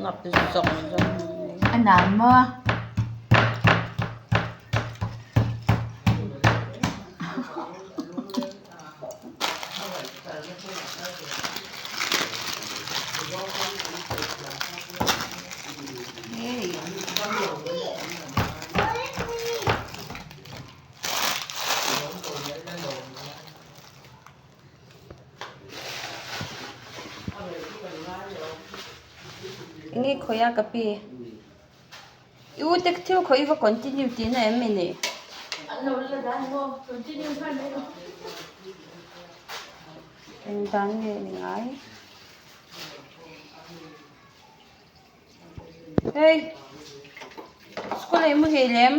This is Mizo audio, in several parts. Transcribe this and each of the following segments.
Ngap zawk zawk mai. A nan maw? Enge khawi a ka pi i u te thil khawi va continue tihna em mi ni eng dan nge ni ngai hei school ah i muhil em.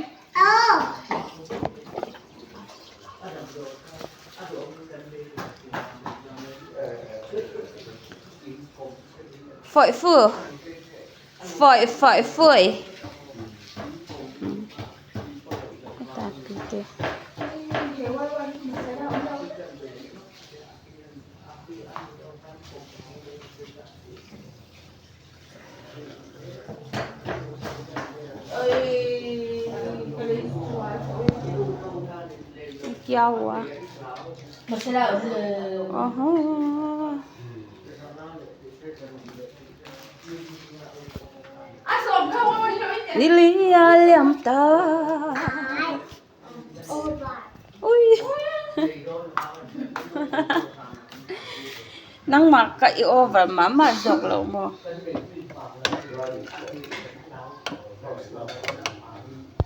Fawih fu fawih fawih fui heta tute. क्या हुआ Lily liam ta ui nangmah ka i over mah mah zawk lo maw.